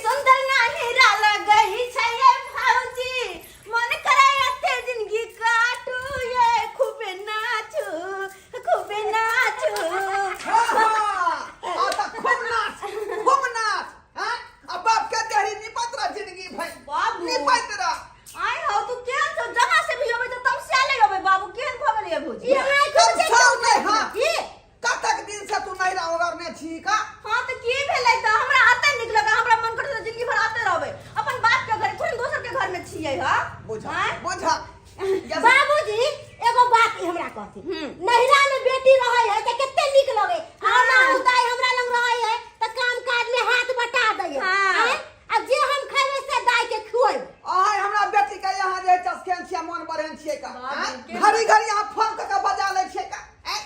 सुंदर नहिरा लगै छै ये भौजी मन करे एते जिंदगी काटू ये खूबे नाचू खूबे नाचू। हाँ, हाँ, आ तऽ खूब नाच, खूब नाच, हाँ? आ बाप के देहरी निपत रह जिंदगी भरि। बाबू। निपत रह। आइ हौ तू केहन छौ जहाँ से भी अबै तऽ तमस्याले अबै बाबू केहन भऽ गेलियै भौजी ई हमरा तब खुद साल नहि, हाँ। की कतक दिन से तू नहीं ओगरने छी का? हाँ तऽ की भेलै तऽ हमरा अते नीक लगै हमरा मन करतै तऽ जिंदगी भर आते रहबै अपन बाप के घर थोड़ी दोसर के घर में छियै हा बुझा आँय? बुझा बाबूजी एगो बात ई हमरा कहती नहिरा में बेटी रहे है त कते नीक लगे आ हाँ। ना दाई हमरा लग रहे है त काम काज में हाथ बटा दै है हाँ। आँय? आ जे हम खेबै से दाई के खुएबै। आय हमरा बेटी के यहाँ जे चसकेन छियै मन बढ़ेन छियै का बाबू, आँय? के- घड़ी घड़ी यहाँ फोन कऽ के बजा लै छियै का आँय?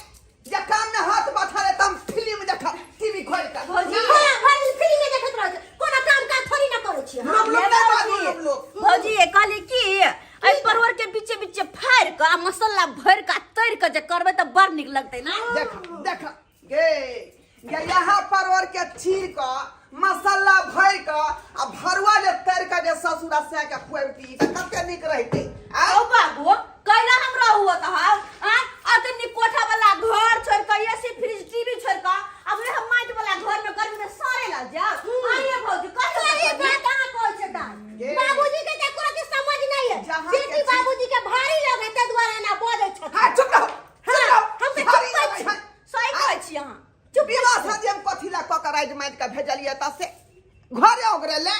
जे काम में हाथ बैठा रहे तम फिल्म देख टीवी खोल के। भौजी। हां, भरि दिन फिल्म में देखैत रहै छै कोनो काम काज थोड़ी ना करै छियै। हम लोग नहीं बाजू हम लोग। भौजी ये कहली कि एहि परवर के बीचे बीचे फाड़ि कऽ आ मसाला भरि कऽ आ तरि कऽ जे करबै तऽ बड़ नीक लगतै ने। देख देख गे गे यहाँ परवर के छील क मसाला भर क आ भरुआ जे तर के जे ससुरा से के खुएबती त कते नीक रहते। आओ बाबू कैला हम रहू त हां आ अते नीक कोठा वाला घर छोड़ के एसी फ्रिज टीवी छोड़ के अब हम माटि वाला घर में गर्मी में सड़े ला जाओ। आइए भौजी कहियो सही तऽ बात अहाँ कहै छै दाइ। के? बाबूजी के तऽ एको रत्ती समझ नहीं है। जहाँ के बेटी चीज- बाबूजी के भारी लगे ताहि दुआरे एना बजै छथिन। हाँ, चुप रहो, चुप हाँ, रहो। हम तऽ भारी चुप लगे छी। है। सही कहै छी अहाँ। चुप विवाह शादी हम कथी ला कऽ के राजि मारि के भेजलियै तऽ से घरे ओगरे ले।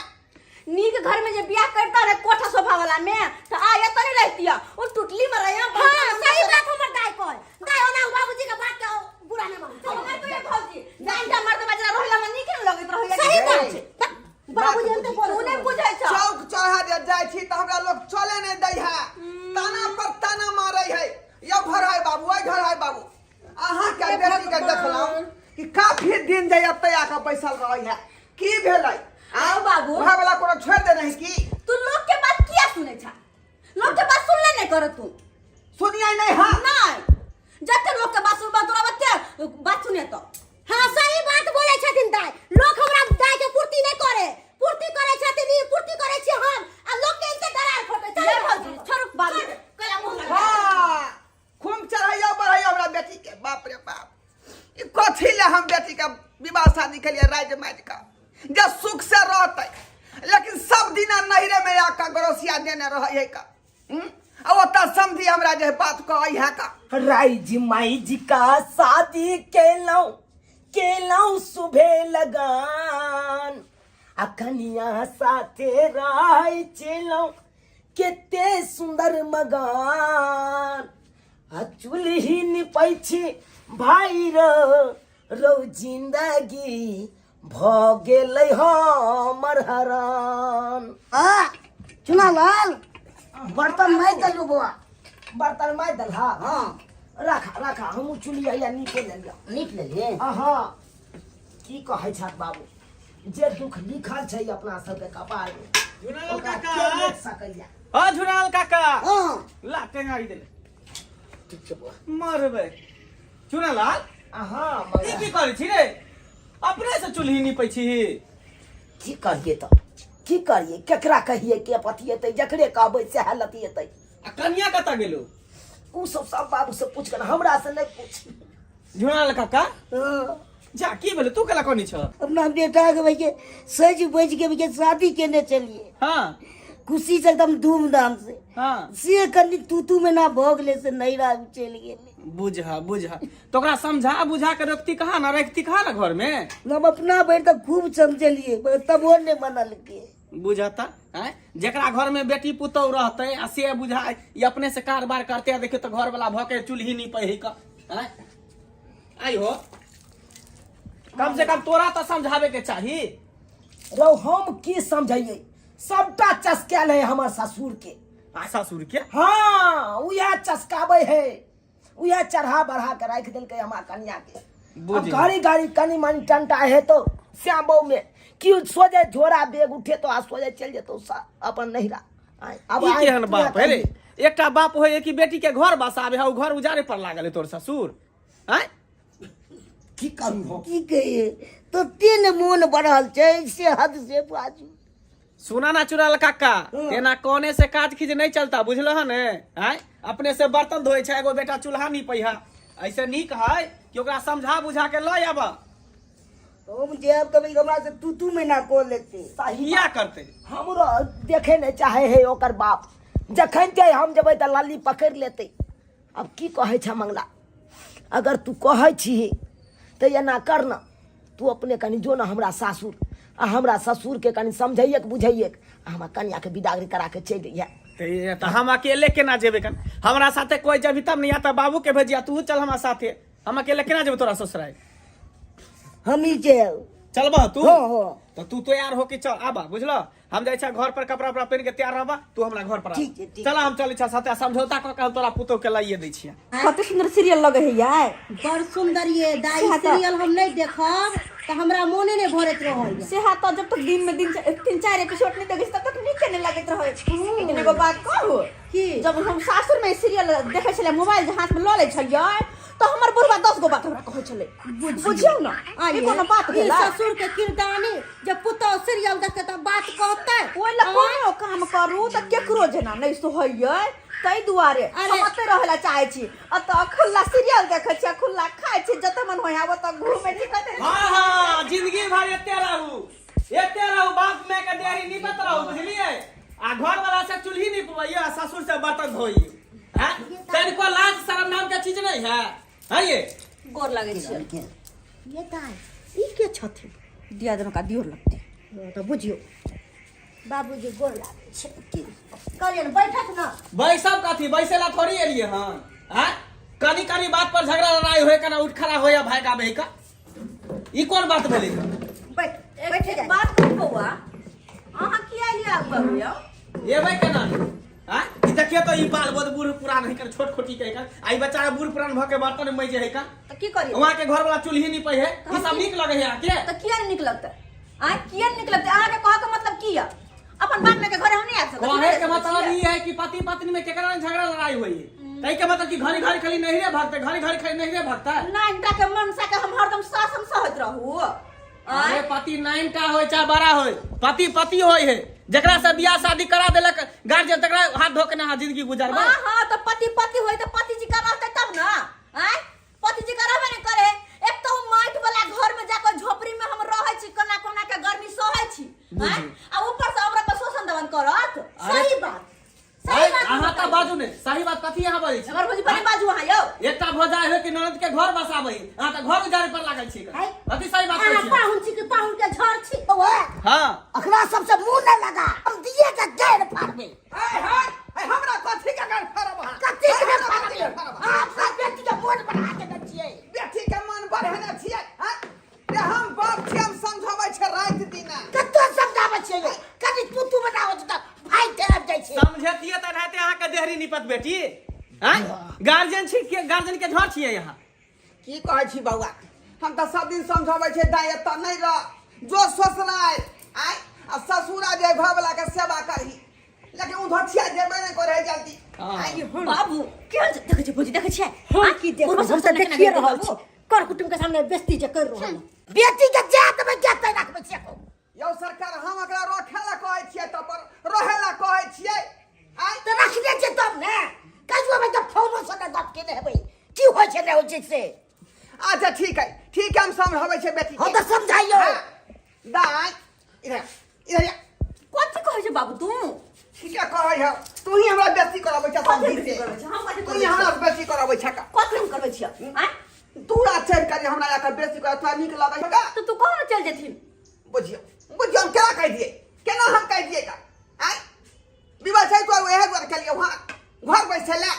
नीक घर में जे बियाह करता रहे कोठा सोफा वाला में तो आ एतऽ नहीं रहती ओ टुटली में रहे। हाँ, सही बात हमर दाई कहै। दाई ओना बाबूजी के बात के बुरा नहि मानू। हमर तो ये भौजी जानता मर्द बजरा रोहिला में नीक नहीं लगैत रहैया। सही बात गई। छै। तऽ बाबूजी हम तऽ तू नहीं बुझै छ। चौक चढ़ा दे जाइ छी तऽ हमरा लोग चले नहीं दै है ताना पर ताना मारै है यो घर है बाबू ओइ घर है बाबू। अहाँ के बेटी के देखलहुँ कि काफी दिन जे एतऽ आके बैसल रहै है की भेलै? आओ बाबू। वएह वाला कोनो छोड़ि देने है की? तू लोग के बात किया सुनै छ? लोग के बात सुनले नहीं कर तू। सुनिए नहीं हाँ। नहीं जते लोग के बात सुनबा तोरा बत्ते बात सुने तो। हाँ सही बात बोले छथिन दाई। लोग हमरा दाई के पूर्ति नहीं करे पूर्ति करे छथिन ई पूर्ति करे छी हम आ लोग के इनके दरार फटे। चल ले भौजी छोड़ बाबू कला मुंह लगा। हाँ खूब चढ़ैया बढ़ैया हमरा बेटी के। बाप रे बाप ई कथी ले हम बेटी के विवाह शादी के लिए राज माज का जे सुख से रहते लेकिन सब दिना नहिरे में आके गरोसिया देने रहे है का। आ ओतऽ समझी हमरा जे बात कहै है का। राई जी माई जी का शादी केलौं केलौं सुबह लगान आ कनिया साथे राय चलौं केते सुंदर मगान आ चूल्ही निपै छी भाई रो रौ जिंदगी भ गेलै हमर हरान। आ चुनालाल बर्तन मारि देलू बौआ। बर्तन मारि देलहा? हाँ। राखा राखा हमहूँ चुल्ही हैया नीपे लेलियै। नीप लेलियै? हाँ। की कहै छक बाबू जे दुख लिखल छै अपना सबके कपार में झुनालाल ओकरा काका। के रोकि सकैया? हाँ झुनालाल काका। हाँ। ला टेंगारी देले। ठीक छै बौआ। मरबै। चुनालाल? हाँ, ई की करै छी रे? अपने से चूल्ही नीपै छी? की करिए तऽ की करिए केकरा कहिए के पतिएतै जकरे कहबै सएह लतिएतै। आ कनिया कतऽ गेलो? उ सब सब बाबू से पूछ के हमरा से नहीं पूछ। झुनालाल काका? हाँ। जा की भेलै तू केला कोनी छ? अपना बेटा के भैया सज बज के भैया शादी केने चलिए। हाँ। खुशी से एकदम धूमधाम से। हाँ। से कनी तू तू में ना भोग ले से नहीं रहा चल गेले। बुझा बुझा तो ओकरा समझा बुझा के रखती कहाँ ना रखती कहाँ ना घर में? हम अपना भर तक खूब समझलिए मगर तब वो नहीं मनल के। बुझता हैं जेकरा घर में बेटी पुतोह रहते आ से बुझा ई अपने से कारोबार करते आ देखियो तो घर वाला भ के चूल्ही नहीं पही का हैं आई हो कम से कम तोरा तो समझावे के चाही। रौ हम की समझाइए सबटा चस्कायल है हमर ससुर के। आ ससुर के? हाँ उहे चस्काबै है उहे चढ़ा बढ़ा के राखि देलकै हमरा कनिया के। बुझि अब गेलियै। घड़ी घड़ी कनी मनी टंटा है तो श्यामबो में कि सोझे झोरा बेग उठे तो आ सोझे चलि जेतौ अपन नहिरा। आय, अब ई आय, केहन तू बाप है रे? कहिए। एकटा बाप होय कि बेटी के घर बसाबे है, उ घर उजारे पर लागल है तोर ससुर। आय? की करू हम? की कहिए तते ने मोन बढ़ल छै से हद से बाजू। सुना ना चुड़ैल काका, तेना कोने से काज खींच नहीं चलता, बुझल हन? आय अपने से बर्तन धोए छै, एगो बेटा चूल्हा नीपै है। ऐसे नीक है कि ओकरा समझा बुझा के लऽ आबऽ। हम जायब तऽ हमरा से तू तू महीना कऽ लेते। सही। किया करते? हमरो देखे नहीं चाहे है ओकर बाप। जखन ते हम जेबै तऽ लाली पकड़ि लेतै। आब की कहै छै मंगला, अगर तू कहै छी तऽ एना कर न, तू अपने कनि जो न हमरा सासुर, आ हमरा ससुरके कनि समझैयक बुझैयक, आ हमरा कनियाके बिदागरी करा के चलि अइहे। तऽ हम अकेले केना जेबै? कन हमरा साथे कोई जबी तब नहीं आता। बाबू के भेजिया, तू चल हमरा साथे। हम अकेले केना जेबै तोरा ससुराल? हम ही जायब। चलबह तू? हाँ, हाँ। तो तू तैयार हो के चल आबा, बुझल? हम जाइ छा घर पर, कपड़ा उपड़ा पहन के तैयार रहबा तू, हमरा घर पर आ। ठीक छै, ठीक। चल, हम चलै छा साथे, समझौता कऽ के हम तोरा पुतोह के लाइए दै छियै। कते सुंदर सीरियल लगे है यार। बड़ सुंदर ये दाई। सेहा तऽ- सीरियल हम नहीं देखब तऽ हमरा मोने नहीं भरैत रहैया। से हा तऽ जब तक दिन में दिन तीन चार एपिसोड नहीं देखै छी तब तक नीके नहीं लगैत रहे। लेकिन एगो बात कहू? की? जब हम सासुर में सीरियल देखै छलियै, मोबाइल जे हाथ में लऽ लै छलियै तऽ हमर बुढ़वा 10 गो बात हमरा कहै छलै। बुझियौ ने, ई कोनो बात ई भेलै? ससुर के किरदानी जे पुतोह सीरियल देखते तऽ बात कहते। ओहि लए कोनो काम करू तऽ केकरो जेना नहि सोहैयै, ताहि दुआरे अरे। हम ओतै रहै लए चाहै छी। एतऽ खुल्ला सीरियल देखै छी आ खुल्ला खाइ छी, जतऽ मन होइए ओतऽ घूमै छी, कतै। हाँ हाँ, जिंदगी भर एते रहू, एते रहू, बाप माय के देहरी निपत रहू, बुझलियै? आ घर वाला से चूल्ही निपबैयो आ ससुर से बर्तन धोइयो। हैं, तनिको लाज शरम नाम के चीज नहीं है? है ये गोर लगै छी। ये दाई, ई के छथिन? दिया का दियोर लगतै। हँ, तऽ बुझियौ। बाबूजी, गोर लागै छै। की कहलियनि, बैठत न। बैसब कथी? बैसे ला थोड़ी एलियै हन? हैं, कनी कनी बात पर झगड़ा लड़ाई होय, कना उठ खड़ा होय भाई का बही का, ई कोन बात भेलै? बैठ बैठ एक जा। बात कहू बौआ, अहाँ किया एलियै आब बाबू यौ? एबै केना ने? आँय? ई देखियौ तऽ ई बाल बोध बूढ़ पुरान है कर, छोट खोटी के है। आ ई बेचारा बूढ़ पुरान भऽ के बर्तन मैजे है का। तऽ की करियै? वहाँ के घर वाला चूल्ही नीपै है। ई सब नीक लगै है अहाँके? तऽ किया नहि नीक लगतै? आँय, किया नहि नीक लगतै? अहाँके कहऽ के मतलब की यऽ? अपन बाप माय के घरे हम नहि आबि सकैत छी? कहे के मतलब ई है कि पति पत्नी में केकरा ने झगड़ा लड़ाई होई है, तै के मतलब कि घड़ी घड़ी खाली नहिरे भगते, घड़ी घड़ी खाली नहिरे भगता। नाइन टा के मनसा के हम हरदम शासन सहैत रहू? अरे पति नाइन का होय चाहे बड़ा होय, पति पति होय है। जकरा से बियाह शादी करा देलक गार्जियन, तकरा हाथ धो के ना अहाँ जिंदगी गुजारबै? हाँ हाँ, तऽ पति पति होय तऽ पति जी का रहतै तब ना। आँय, पति जी का रहबे नहि करे। एक तऽ ओ माटि वाला घर में जाकर झोपड़ी में हम रहै छी, कोना कोना के गर्मी सहै छी। आँय, आ ऊपर से हमरा पर शोषण दमन करत। अरे सही बात, सही अरे, बात। अहाँ तऽ बाजू ने सही बात। कथी अहाँ बाजै छी? हमर भौजी बड़ी बाजू अहाँ यौ। एकटा भौजाइ होय कि ननद के घर बसाबै, अहाँ तऽ घर उजाड़े पर लागल छी। है? कथी सही बात कहै अहाँ छी? पाहुन छी कि पाहुन के झड़ छी? बौआ। हाँ। अखरा सबसे मुंह नहीं लगा, हम दिए के गैर फाड़बे। हाय हाय हाय, हमरा कथी के गैर फाड़ब अहाँ? कथी के हमरा फाड़बे? कथी के फाड़ब? अहाँ अपना बेटी के मोन बढ़ा देने छियै। बेटी के मन बढ़ेने छियै? आँय? रे हम बाप छी, हम समझाबै छै राति दिना। कतो समझाबै छियै यौ? कनि तू तू बनाबै छै तऽ भाइ के आबि जाइ छै। समझतियै तऽ एनाहिते अहाँके देहरी निपत बेटी? आँय, गार्जियन छी के गार्जियन के घर छियै यहाँ? की कहै छी बौआ, हम तऽ सब दिन समझाबै छै, दाइ एतऽ नहि रह, जो ससुराल आय आ ससुरा जे घरवला के सेवा करही, लेकिन उधर छिया जेबे नहि करै जल्दी। आइ बाबू केहन छै? देखै छै भौजी, देखै छियै? हम की देखबै? पूर्व हम तऽ सामने देखिए केना रहल बाबू? छी, कर कुटुम के सामने बेइज्जती जे कर रहल। बेटी के जा देबै, जा राखबै छियै। यौ सरकार, हम एकरा रखे ला कहै छियै तऽ पर रहै ला कहै छियै? आइ तऽ रखने छियै तब ने। कहियो भाई तऽ फोनो से ने गप केने हेबै, की होइ छै नहि होइ छै से। अच्छा ठीक है, ठीक है, हम समझाबै छियै बेटी के। हम तऽ समझाइयो। हाँ। दाइ इधर इधर आ। कथी कहै छै बाबू तू? ठीके कहै है, तू ही हमरा बेसी कराबै छ। कथी समझी बेसी से करबै छै? हम कथी तू ही करबै हमरा छियै? बेसी कराबै छ का? कथी हम करबै छियै? आँय, दूरा चढ़ि कऽ जे हमरा एकर बेसी कर, तोरा नीक लगै छौ का? तऽ तू कहाँ चलि जेथिन? बुझियौ बुझियौ, हम केना कहि दियै, केना हम कहि दियै का? आँय, विवाह छै तो इएह दुआरे केलियै वहाँ घर बैसै लए।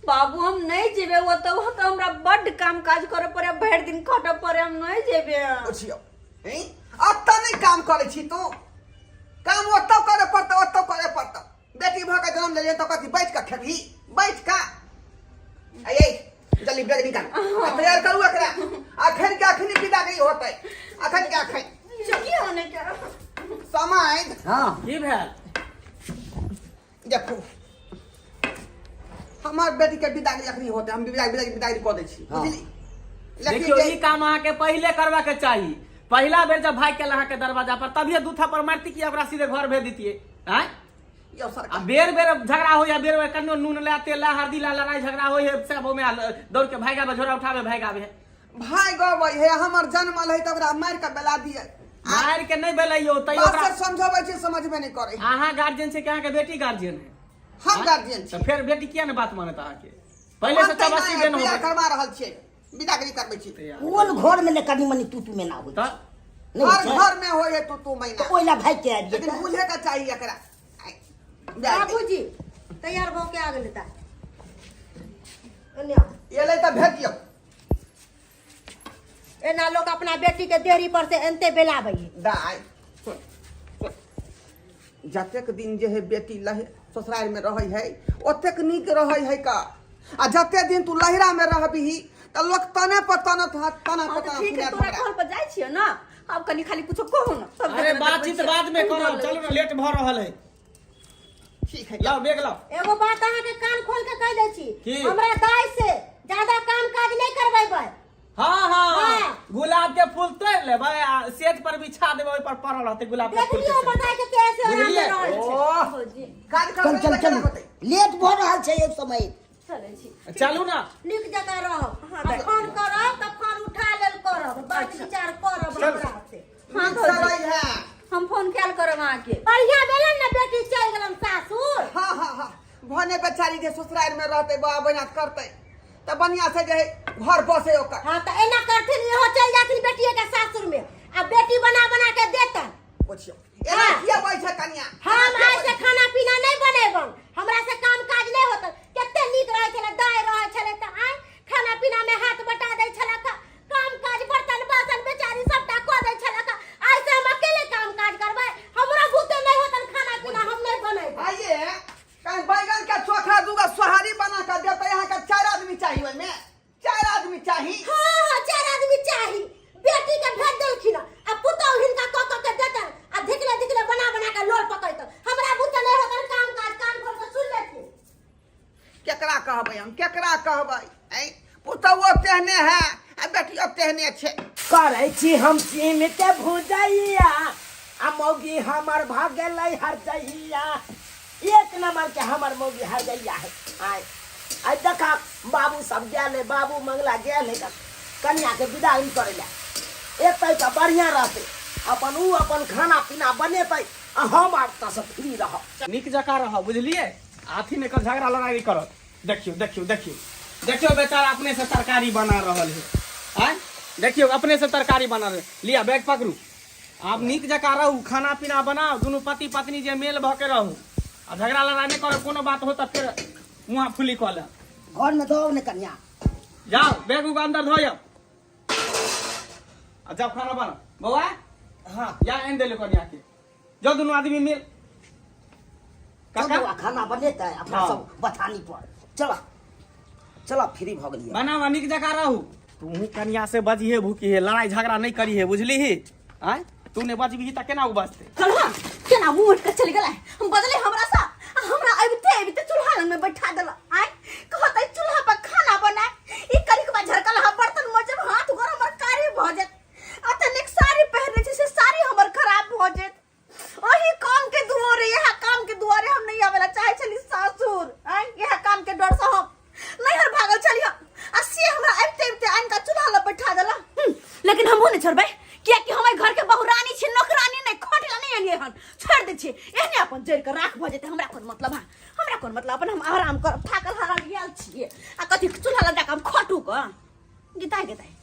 बाबू, हम नहीं जेबे ओतऽ। ओतऽ हमरा बड्ड काम काज करे पड़े, भरि दिन खटऽ पड़े, हम नहीं जेबे। बुझियौ, हैं, एतऽ नहि काम करै छी तू, काम ओतऽ करे पड़तौ, ओतऽ करे पड़तौ। बेटी भऽ कऽ जन्म लेलियै तऽ कथी बैठ कऽ खेबही? बैठ कऽ आइए, जल्दी बैग निकाल आ तैयार करू एकरा। अखन के अखनी विदागरी होतै, अखन के अखन। की होने के समय। हाँ। की भेल? देखू, हमर बेटी के विदागरी अखनी होतै, हम विदागरी विदागरी कऽ दै छी। हाँ। बुझली? लेकिन देखियौ जे- ई काम अहाँके पहिले करबा के चाही पहिला बेर जब भाग के अहाँके दरवाजा पर तभिए दू थप्पड़ मारती कि ओकरा सीधे घर भेज दितियै आँय यौ आ सरकार बेर बेर झगड़ा होइए बेर बेर कनियो नून ला तेल ला हरदी ला लड़ाई झगड़ा होइए सब ओमे दौड़ के भागि आबे झोरा उठाबे भागि आबे भाई गबै हे हमर जन्मल है तऽ ओकरा मारि कऽ बेला दियै मारि के नहि बेलैयो तैयो बात ओकरा से समझबै छी समझबे नहि करै अहाँ गार्जियन छै कि अहाँके बेटी गार्जियन है हम गार्जियन छी तऽ फेर बेटी किया नहि बात मानत अहाँके पहिले से मानतै चबस्सी नहि, देन बियाह होबै करवा रहल छियै विदागरी करबै छी कोन घर में ने कनी मनी तू तू मेना होइ तऽ छै? नहि होइ हर छै? घर में होइ है तू तू महीना तऽ ओहि ला भागि के आबि लेकिन जेतै बुझे के चाही एकरा आइ, जा दे। बाबूजी तैयार भऽ के आ गेलै ता एने आउ। एलै तऽ भेज दियौ एना लोक अपना बेटी के देहरी पर से एनते बेलाबै है दाइ सुन, सुन। जतेक दिन जे है बेटी लह ससुराल में रहै है ओतेक नीक रहै है का आ जते दिन तू लहिरा में रहबिही तऽ लोक तने पर तनत हाथ तना हाँ पर तऽ तना ठीक है सुनायत तोरा हमरा। घर पर जाइ छियै ना आब कनी खाली कुछो कहू ना सब अरे जगह बातचीत देखबै बाद में छियै। करब चलू ना लेट भऽ रहल है ठीक है लाओ बैग लाओ एगो बात अहाँ के कान खोल के कह दै छी की? हमरा दाई से ज्यादा काम काज नहीं करबेबै हाँ हाँ हाँ। गुलाब के फूल तोड़ लेबै आ सेज पर बिछा देबै ओहि पर पड़ल रहतै गुलाब के देख फूल के लियौ सेज। बताय के कैसे आराम बुझलियै? में रहल छै ओह भौजी काज चल करबै चल तऽ चल केना होतै? लेट भऽ रहल छै एक समय चलै छी चलू ना नीक जकाँ रहब हाँ, आ दाइ। फोन करब तऽ फोन उठा लेल करब बात विचार करब हमरा से हाँ नीक से भौजी रही है हम फोन कैल करब अहाँके बढ़िया भेलन ने बेटी चलि गेलन सासुर हाँ हाँ हाँ भने बेचारी जे ससुराल में रहते बा बना करते तऽ बढ़िया से जे है घर बसे ओकर हाँ तऽ एना करथिन इहो चलि जाथिन बेटिए के सासुर में आ बेटी बना बना के देतन पुछियो एना हाँ। किया बैठ छै कनिया हम आइ से खाना पीना नहीं बनेबन हमरा से काम काज नहीं होतन कते नीक रहै छलै दाइ रहै छलै तऽ आइ खाना पीना में हाथ बटा दै छलै काम काज बर्तन बासन बेचारी सबटा कऽ दै छलै आइ से हम अकेले काम काज करबै हमरा बुते नहीं होतन खाना पीना हम नहीं बनेबै आइए कहीं बैगन के चोखा दूगो सोहारी बना के देते यहाँ के चार आदमी चाहिए ओहिमे चार आदमी चाही हाँ हाँ चार आदमी चाही बेटी के भेज देलखिन आ पुतहु हिनका कऽ कऽ के देतन आ धिकले धिकले बना बना के लोल पकड़तन हमरा बुते नहीं होतन काम काज कान खोल के सुन लेथिन केकरा कहबै हम केकरा कहबै ऐं पुतहुओ तेहने है आ बेटियो तेहने छै करै छी हम सीम के भुजैया आ मौगी हमर भऽ गेलै हरजैया एक नंबर के हमर मौगी हरजैया है आय आइ देखा बाबू सब गेल है बाबू मंगला गेल है कन्या के विदाई करै लए एतै तऽ बढ़िआँ रहतै अपन उ अपन खाना पीना बनेतै आ हम आब तऽ से फ्री रहब नीक जकाँ रहब बुझलियै अथी नहि कर झगड़ा लड़ाइ करत देखियौ देखियौ देखियौ देखियौ बेचारा अपने से तरकारी बना रहल है आँय देखियौ अपने से तरकारी बना रहल लिअ बैग पकड़ू आब नीक जकाँ रहू खाना पीना बनाउ दुनू पति पत्नी जे मेल भऽ के रहू आ झगड़ा लड़ाइ नहि करब कोनो बात हो तऽ फेर मुँह फुली कऽ लेब घर में दो ने कन्या जाओ बैग उग अंदर धो जाओ आ जाओ खाना बनाओ बौआ हाँ या आनि देले कनिया के जो दुनू आदमी मिल चल काका बौआ खाना बनेतै अपना हाँ। सब बथानी पर चल चल फ्री भऽ गेलियै बनावा नीक जकाँ रहू तू कनिया से बजिहे भूकिहे लड़ाई झगड़ा नहीं करिहे बुझलीही आँय तू नहि बजबिही तऽ केना ओ बजतै कलहा केना मुंह उठ के चलि गेलै हम बदले हमरा सा आ हमरा अबिते अबिते चूल्हा लग में बैठा देला आय कहतै चूल्हा पर खाना बनाय ई कनिक बा झरकल हा बर्तन मजब हाथ गोर हमर कारी भऽ जायत आ तनिक साड़ी पहिरने छी से साड़ी हमर खराब भऽ जायत ओही काम के दुआरे इएह काम के दुआरे हम नहीं आवेला चाहे छली सासुर आय इएह काम के डर से हम नैहर भागल छली हम आ से हमरा अबिते अबिते आनि कऽ चूल्हा लग बैठा देला लेकिन हमहूँ नहि छोड़बै कियाकि हम एहि घर के बहुरानी छी नौकरानी नहि खटला नहि एलियै हन छोड़ि दै छियै एहने अपन जरि कऽ राख भऽ जेतै हमरा कोन मतलब है हमरा कोन मतलब अपन हम आराम करब थाकल हारल गेल छियै आ कथी चूल्हा लग जाकऽ हम खटू कऽ गेदाय गेदाय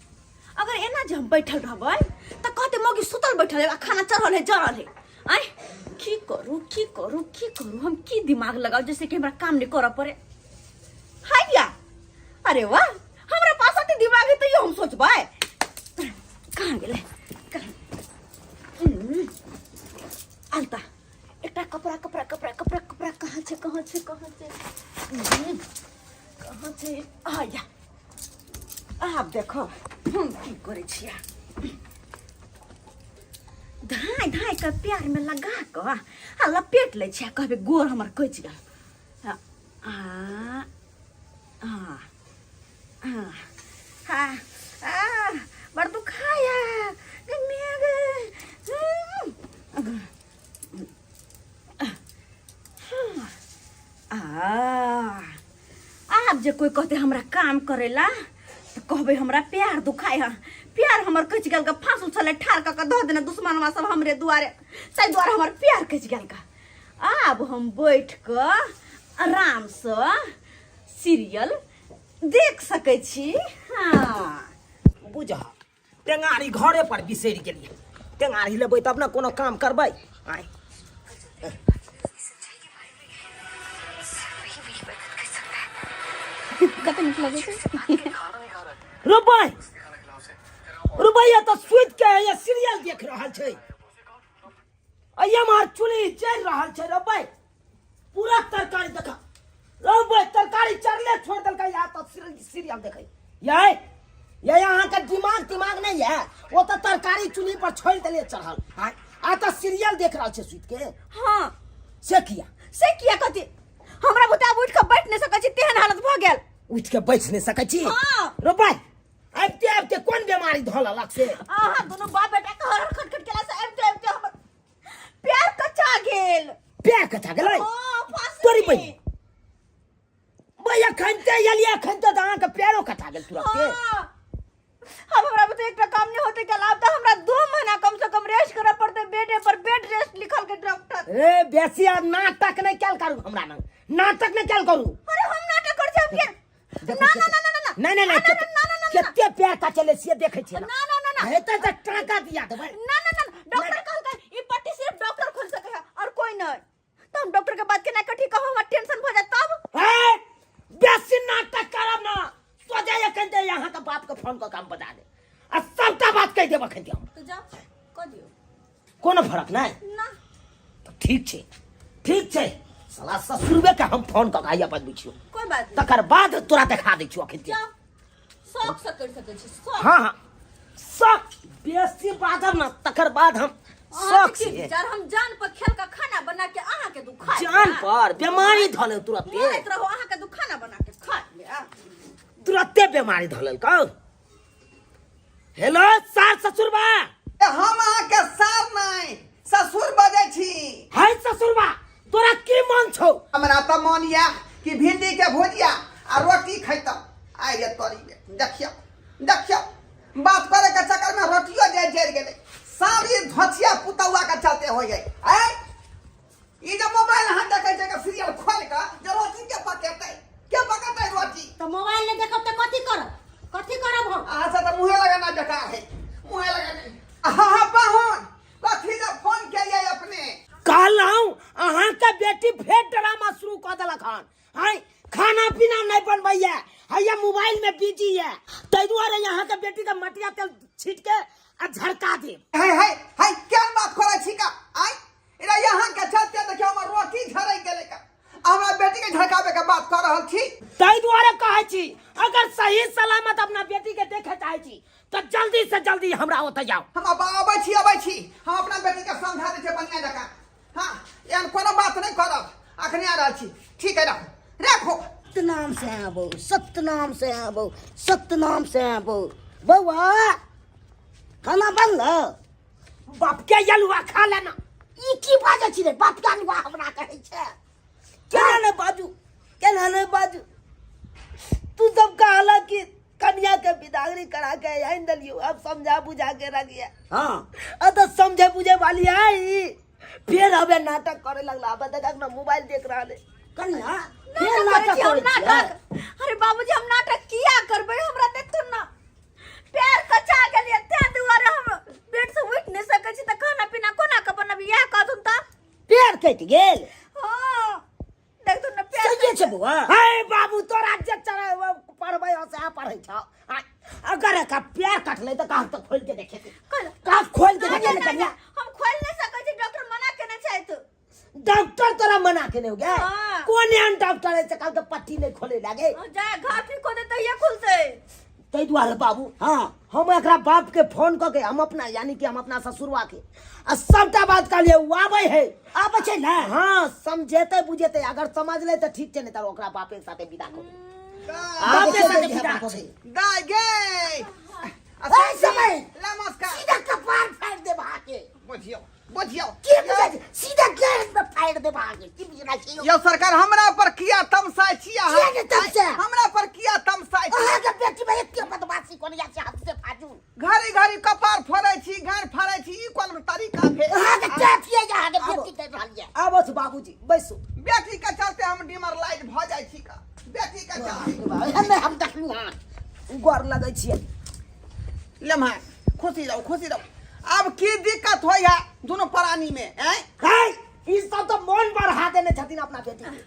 अगर एना जे हम बैठल रहबै तऽ कहते मौगी सुतल बैठल है आ खाना चढ़ल है जरल है आँय की करू की करू की करू हम की दिमाग लगाउ जैसे कि हमरा काम नहीं करऽ पड़े हैया अरे वाह हमरा पास अते दिमाग है तैयो हम सोचबै कहाँ गेलै कहाँ अलता एकटा कपड़ा कपड़ा कपड़ा कपड़ा कपड़ा कहाँ छै कहाँ छै कहाँ छै कहाँ छै आया आब देखो हम की करै छियै धाय धाय के प्यार में लगा कऽ आ लपेट लै छियै कहबै गोर हमर कचि गेल आ आ आ आ आ बड़ दुखाया गे मेघ। आ आब जे कोई कहते हमरा काम करेला तो कहबे हमरा प्यार दुखाय है, प्यार हमर कच गेल का, फांसू छले ठार क के धऽ देने दुश्मनवा सब हमरे दुआरे, से दुआरे हमर प्यार कच गेल का। आब हम बैठ क आराम से सीरियल देख सकै छी। हाँ बुझ, टेंगारी घरे पर बिसरि गेलियै। टेंगारी लेबै तब ने कोनो काम करबै। आय कते नीक लगै छै। रुपै रुपैया तऽ सुति के ये सीरियल देख रहल छै। अइया मार चुली जरि रहल छै। रुपै पूरा तरकारी देखा रुपै, तरकारी चढ़ले छोड़ देलकै। या तऽ सीरियल देखै ये ये अहाँके दिमाग दिमाग नहीं है। ओ तऽ तरकारी चूल्ही पर छोड़ देलियै चढ़ल, आय आ तऽ सीरियल देख रहल छै सुति के। हाँ से किया? से किया कथी? हमरा बुते आब उठि कऽ बैठ नहि सकै छी, तेहन हालत भऽ गेल। उठि के बैठ नहि सकै छी? हाँ। रुपै आबिते आबिते कोन बेमारी धऽ लेलक से? अहाँ दुनू बाप बेटा के हरहर खटखट केला से आबिते आबिते हमर पैर कचा गेल। पैर कचा गेलै? हाँ, फांसी तोरी में। बहिन भैया, अखन ते एलियै, अखन ते अहाँके पैरो कटा गेल तुरन्ते। हाँ। अब हमरा बुते एकटा काम नहीं होते गेल। आब तऽ हमरा 2 महीना कम से कम रेस्ट करऽ पड़तै बेडे पर, बेड रेस्ट लिखल के डॉक्टर। ए बेसी आब नाटक नहि कयल करू, हमरा लग नाटक नहि कयल करू। अरे हम नाटक कर छी हम के? देखो ना, केते- ना, ना, ना, ना। नहीं, नहीं, नहीं, ना, ना, केते- ना, ना, ना, ना। केते पैर कचले से देखै छियै ना। ना, ना, ना, ना। हेतै तऽ टाका दिया देबै। ना ना ना, डॉक्टर कहलकै ई पट्टी सिर्फ डॉक्टर खोल सकै है और कोई नहीं। तो हम डॉक्टर के बात केना कठी कहू? हमरा टेंशन भ जायत तब। ए बेसी नाटक करब ना, सोझे एखन ते यहाँ के बाप के फोन कऽ के हम बता दे आ सबटा बात कहि देब एखन ते हम। तो जाओ कह दियो। कोनो फरक नहीं ना। तो ठीक छै, ठीक छै, साला ससुरबे के हम फोन कऽ के आइया बतबै छियौ। कोई बात नहीं। तकर बाद तोरा देखा दै छियौ अखन ते। जाओ शौक से कर सकै छी, शौक। हाँ हाँ, शौक बेसी बाजब ना तकर बाद हम अहाँके शौक की से विचार? हम जान पर खेल के खाना बना के अहाँ के दुखा जान पर बीमारी धऽ लेल तुरते। मरैत रहो, अहाँ के दुखाना बना के खा ले। तुरते बीमारी धऽ लेल। कहू हेलो सार ससुरबा। ए, हम अहाँके सार नहि ससुर बजै छी। है ससुरबा, तोरा की मन छौ? हमरा तऽ मन यऽ कि भिंडी के भुजिया आ रोटी खैतहुँ। आइ रे तोरी रे, देखियौ देखियौ, बात करे के चक्कर में रोटियो जे जरि गेलै। सारी धोचिया पुतौआ के चलते हो गई। आय ई जे मोबाइल अहाँ देखै छै के सीरियल खोल के जे रोटी के पकेतै, के पकेतै रोटी? तऽ मोबाइल नहि देखब तऽ कथी करब? कथी करब हम? अहाँ से तऽ मुँहे लगाना बेकार है, मुँहे लगाना। हाँ हाँ पाहुन, कथी ले फोन केलियै अपने? कहलहुँ अहाँके बेटी फेर ड्रामा शुरू कऽ देलक हन। आँय खाना पीना नहीं बनबैया, हैया मोबाइल में बिजी है, ताहि दुआरे अहाँके बेटी के मटिया तेल छीट के आ झड़का देब। है है है, केहन बात करै छी का? आँय इरा यहाँ के चलते देखियौ हमर रोटी झड़ै गेलै का, हमरा बेटी के झड़काबे के बात कऽ रहल छी। ताहि दुआरे कहै छी अगर सही सलामत अपना बेटी के देखे चाहै छी तऽ जल्दी से जल्दी हमरा ओतऽ जाउ। हम अब अबै छी, अबै छी, हम अपना बेटी के समझा दै छियै बढ़िया जकाँ। हाँ एहन कोनो बात नहीं करब, अखने आ रहल छी। ठीक है, राखू राखू। सत्यनाम से आबो, सत्यनाम से आबो, सत्यनाम से आबो। बौआ खाना बनल? बाप के अलुआ खा लेना। ई की बाजै छी रे? बाप के अलुआ हमरा कहै छै? केना नहि बाजू, केना नहि बाजू? तू सब कहला कि कन्या के बिदागरी करा के आनि देलियौ, अब समझा बुझा के रखिए। हाँ। आ तऽ समझे बुझे वाली है ई। फेर हमे नाटक करे लगला। अब देखक ना मोबाइल देख रहल है। कन्या फेर नाटक नाटक करै छी हम करै छियै? नाटक? अरे बाबूजी, हम नाटक किया करबै? हमरा देखथुन ना पैर कचा गेलियै, तें दुआरे हम बेड से उठि नहि सकै छी, तऽ खाना पीना कोना के बनबी इएह कहथुन तऽ। पैर कटि गेल? हाँ देखथुन ना पैर। सहिए छै बौआ। हे बाबू, तोरा जे चढ़े पढ़बै हो सएह पढ़ै छौ। आ, अगर एकर पैर कटलै तऽ कहाँ तक खोलि के देखे, कहाँ खोलि के ना, देखे ना, ने कन्या? ना, हम खोलि नहि सकै छी, डॉक्टर मना केने छथि। डॉक्टर तोरा मना केने हो गया? हाँ। कोन एहन डॉक्टर है से कहलकै पट्टी नहीं खोले लागे? जा घाव ठीक हो देतै ये खुलतै। ताहि दुआरे बाबू, हाँ, हम एकरा बाप के फोन कऽ के हम अपना यानी कि हम अपना ससुरवा के आ सबटा बात कहलियै, ओ आबै है। आबै छै ने? हाँ, समझेतै बुझेतै, अगर समझ ले तऽ ठीक छै, नहीं तऽ ओकरा बापे के साथे विदा करू। दाय बापे साथे विदा छै। दाय गे। आ ऐ समय नमस्कार सीधा कपार फाड़ देब अहाँके बुझियौ बुझियौ की बुझै छी? सीधा गैस में फाड़ देब अहाँके की बुझना छी यौ यौ सरकार हमरा पर किया तमसाय छी अहाँ किया ने तमसाय? हमरा पर किया तमसाय छी अहाँके बेटी में एते बदमाशी कोन या छै हद से फाजूल घड़ी घड़ी कपार फोड़ै छी गाँड़ फाड़ै छी ई कोन तरीका भेल अहाँके क्या छियै जे अहाँके बेटी कर रहल यऽ आबथु बाबूजी बैसू बेटी के चलते हम डिमरलाइज भऽ जाइ छी का बेटी के चलते हमे हम देखलहुँ हँ गोर लगै छियै लेम्हा खुशी रहू खुशी रहू आब की दिक्कत होइ है दुनू प्राणी में ऐं है ई सब तऽ मोन बढ़ा देने छथिन अपना बेटी के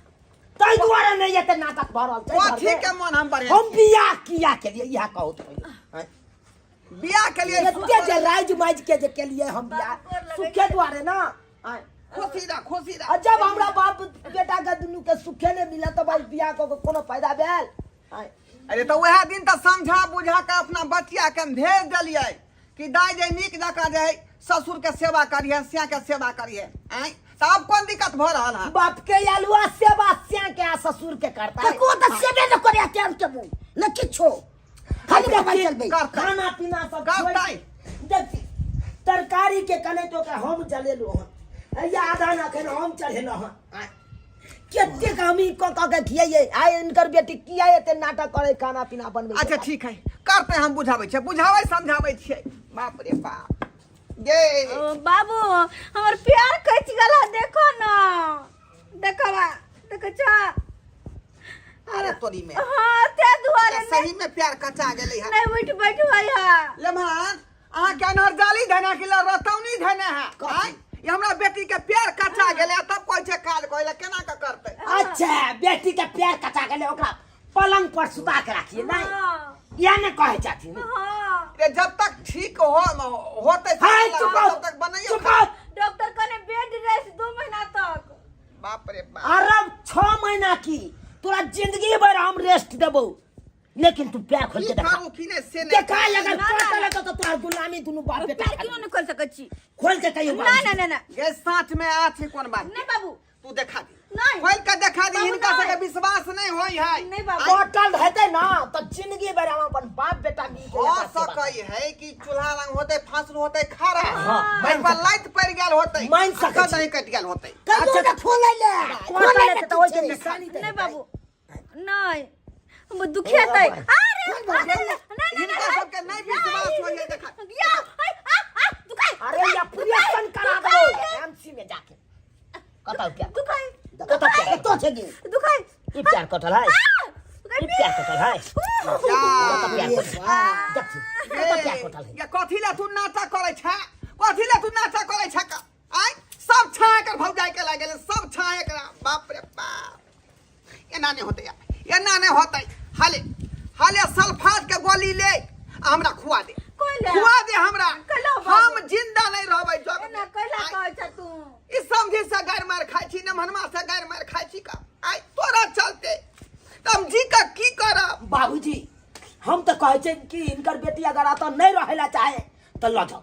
ताहि दुआरे नहि एते नाटक भऽ रहल छै कथी घरमे। के मन हम बढ़े हम बियाह किया केलियै इएह कहू तऽ पहिले आँय। बियाह के लिए एते जे राजि माजि के जे केलियै हम बियाह गोर लगै सुखे दुआरे ना आँय। खुशी रह खुशी रह आ जब हमरा बाप बेटा के दुनू के सुखे नहि मिलत तऽ भाई बियाह कऽ के कोनो फायदा भेल आँय। अरे तऽ वएह दिन तऽ समझा बुझा के अपना बचिया के हम भेज देलियै कि दाइ जे नीक जकाँ जे है ससुर के सेवा करिहे सिया के सेवा करिहे आँय तऽ आब कोन दिक्कत भऽ रहल है बाप के आलुआ सेवा सिया के आ ससुर के करता है। ककरो तऽ सेवे नहि करे टाइम टेबुल नहि किछो खाली मोबाइल चलबै करतै। खाना पीना सब करतै। छोड़ि देखी तरकारी के कने तो के हम जलेलहुँ हँ या आधा ना एखन हम चढ़ेलहुँ हँ आँय। कतेक हम ई कऽ कऽ के खियाइए आइ हिनकर बेटी किया एते नाटक करे खाना पीना बनबै अच्छा ठीक है करते हम बुझाबै छियै बुझाबै समझाबै छियै बाप रे बाप गे ओ, बाबू हमर प्यार कचि गेल है, देखो ना देखो बा देखो छा अरे तोरी में हाँ ते दुआरे तऽ सही में प्यार कचा गेलै है नहीं उठ बैठ भाई है लेमहान अहाँ के अनहर जाली धने कि रतौनी धने है आँय? ई हमरा बेटी के प्यार कचा गेलै आ तब कहै छै काज कहै लए केना के करतै अच्छा बेटी के पैर कचा गेलै ओकरा पलंग पर सुता के राखिए नहीं हाँ या ने कहे चाहती हाँ रे जब तक ठीक हो होते हाय चुप तब तक बनैयो चुप रहो। डॉक्टर कहने बेड रेस्ट 2 महीना तक बाप रे बाप अरब 6 महीना की तोरा जिंदगी भर हम रेस्ट देबो लेकिन तू पैर खोल की के देखा करू की नहीं से नहीं देखा अगर ना, ना, कटल हेतौ तऽ तोरा गुलामी दुनू बाप बेटा पैर क्यों नहीं खोल सकै छी खोल के कहियो ना ना ना ना गे साँच में आछी कोन बात नहीं बाबू तू देखा दी नहीं खोल के देखा दी बाबू, हिनका नहीं। सबके विश्वास नहीं होई है नहीं बाबू कटल हेतै ना तऽ जिंदगी भर हम अपन बाप बेटा मिल के हो एकरा सेवा सकै है कि चूल्हा लंग होते फांसल होते खड़ा हाँ, मान पर लाइट पड़ गेल होते मान सकै छी। नहीं कट गेल होते कहियो ने खोलै ले कटल खोलै हेतै ले तऽ ओहिके किछु। निशानी तऽ नहीं हेतै। बाबू नहीं हम दुखियतै अरे अरे, ना ना हिनका सबके नहीं विश्वास होई है देखा या आ आ आ दुखाई अरे या ऑपरेशन करा देबो एमसी में जाके कतौ प्यार दुखाई कतौ प्यार कतौ छै गे दुखाई ई प्यार कटल है ई प्यार कटल है जा। कतौ प्यार कटल देख कतौ प्यार कटल है ये कथी ला तू नाटक करै छै कथी ला तू नाटक करै छै का आय सब छाया कर भौजाई के लागल सब छाया कर बाप रे बाप एना नहीं होते यार एना नहीं होते हाले हाले सल्फात के गोली ले आ हमरा खुआ दे कोइला। खुआ दे हमरा कैला बाबू? हम जिंदा नहीं रहबै जग एना कैला कहै छ तू ई समझी से गारि मार खाइ छी नमहनमा से गारि मार खाइ छी का आय तोरा चलते त हम जी का की करब बाबूजी हम तऽ कहै छै कि हिनकर बेटी अगर एतऽ नहि रहै ला चाहे तऽ लऽ जाउ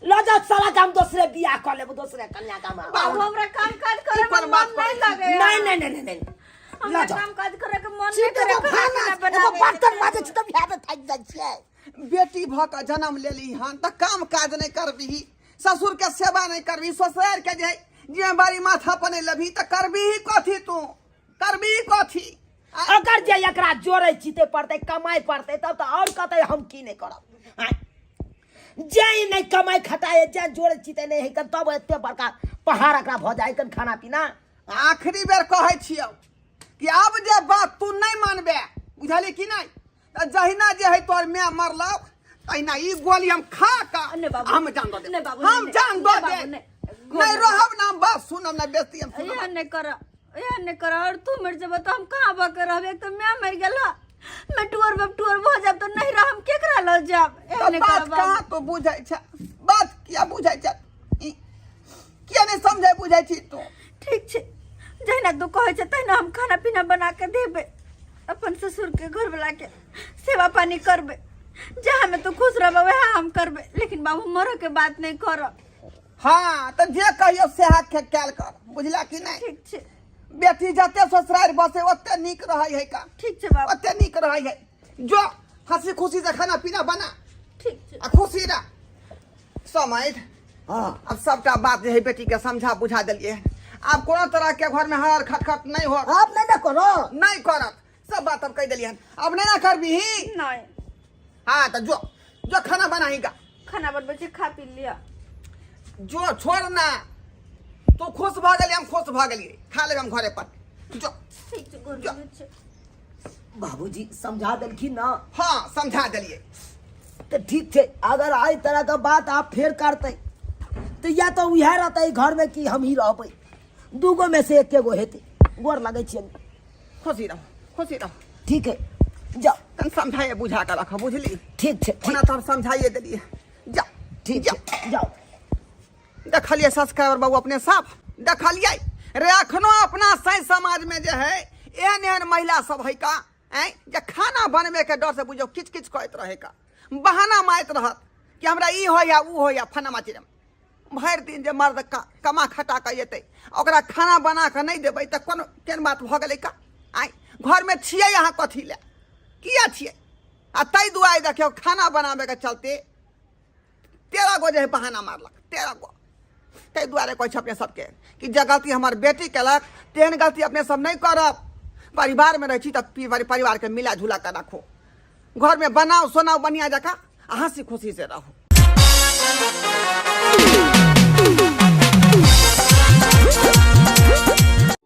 लऽ जाउ साला के हम दोसरे बियाह कऽ लेब दोसरे कन्या के हम बाबू हमरा काम काज करे में कोन मन बात नहीं लगे नहीं नहीं नहीं नहीं नहीं लऽ हमरा जाउ काम काज करे के मन नहीं सीधे करे एगो खाना पीना भानस एगो बनावे बर्तन माजै छी तऽ बिहार थाकि जाइ छियै बेटी भऽ कऽ जन्म लेली हन तऽ काम काज नहि करबिही ससुर के सेवा नहि करबिही ससुरारि के जे जिम्मेवारी माथा पर नहि लेबही तऽ करबिही कथी तू करबिही कथी अगर जे एकरा जोड़ै चीते पड़तै कमाइ पड़तै तब तऽ आओर कहतै हम की नहि करब आँय? जे ई नहि कमाइ खटाइ जे जोड़ै चीते नहि है तब एते बड़का पहाड़ एकरा भऽ जाइ कन खाना पीना आखिरी बेर कहै छियौ कि आब जे बात तू नहि मानबे बुझली कि नहि तऽ जहिना जे है तोहर माय मरलौ तहिना ई गोली हम खा कऽ नहि बाबू। हम जान दऽ देब नहि बाबू, हम नहि, जान दऽ नहि बाबू, देब नहि। नहि रहब ना हम बात सुनब ना बेइज्जती हम सुनब एहन नहि कर एहन नहि कर और तू मर जेबह तऽ हम कहाँ भऽ के रहब एक तऽ माय मरि गेल मैं टुअर बब टुअर भऽ जायब तऽ नहि रहब केकरा लऽ जायब एहन तऽ नहि बात कर कहाँ बाबू तू बुझै छ बात किया बुझै छ ई किया नहि समझै बुझै छी तू ठीक छै जहिना तू कहै छै तहिना हम खाना पीना बना के देबै अपन ससुरके घरवला के सेवा पानी करबै जहाँ में तू खुश रहबै वएह हम करबै लेकिन बाबू मरऽ के बात नहि करब हाँ तऽ जे कहियो सएह कैल कर बुझला कि नहि ठीक छै बेटी जते ससुरारि बसे ओते नीक रहै है का ठीक छै बाबू ओते नीक रहै है जो हंसी खुशी से खाना पीना बना ठीक छै। आ खुशी रह समझ। हाँ। अब सबटा बात जे है बेटी के समझा बुझा देलिए। आब कोनो तरह के घर में हर खटखट नहीं हो। आप नहीं ना करो। नहीं करत, सब बात अब कह देलिए हन। अब नहीं ना करबी? नहीं। हाँ तो जो जो खाना बनाहीगा। खाना बनबै छी, खा पी लिअ। जो छोड़ ना, तू खुश भऽ गेली, हम खुश भऽ गेलिए, खा लेब हम घरे पर। जो। ठीक छै, गोर जो। लगै छी। बाबूजी समझा देलखिन ना? हाँ समझा देलिए। तो ठीक छै, अगर एहि तरह के बात आप फेर करते तो या तो उएह रहते घर में कि हम ही रहबै, दूगो में से एके गो हेतै। गोर लगै छियनि। खुशी रहो, खुशी रहो। ठीक है, जाओ। तन समझाइए बुझा कर रखो, बुझली? ठीक छै। ओना तो हम समझाइए देलिए। जा। ठीक जा। छै, जाओ। देखलिए सब्सक्राइबर बाबू, अपने साफ देखलिए रे, अखनो अपना सही समाज में जे है एहन एहन महिला सब है का ऐं जे खाना बनबे के डर से बुझो किच किच कहैत रहे का, बहाना मारैत रहत कि हमरा ई होइया ऊ होइया फनामा चिरम। भरि दिन जे मर्द कमा खटा कऽ एतै, ओकरा खाना बना कऽ नहि देबै तऽ कोनो केहन बात भऽ गेलै का? आँय, घरमे छियै अहाँ कथी लए, किया छियै? आ ताहि दुआरे देखियौ खाना बनाबैके चलते 13 गो जे है बहाना मारलक, 13 गो। ताहि दुआरे कहै छै अपने सबके कि जे गलती हमर बेटी केलक तेहन गलती अपने सब नहि करब। परिवारमे रहै छी तऽ परिवारके मिला जुला कऽ राखू, घरमे बनाउ सोनाउ बढ़िआँ जकाँ आ हँसी खुशी से रहू।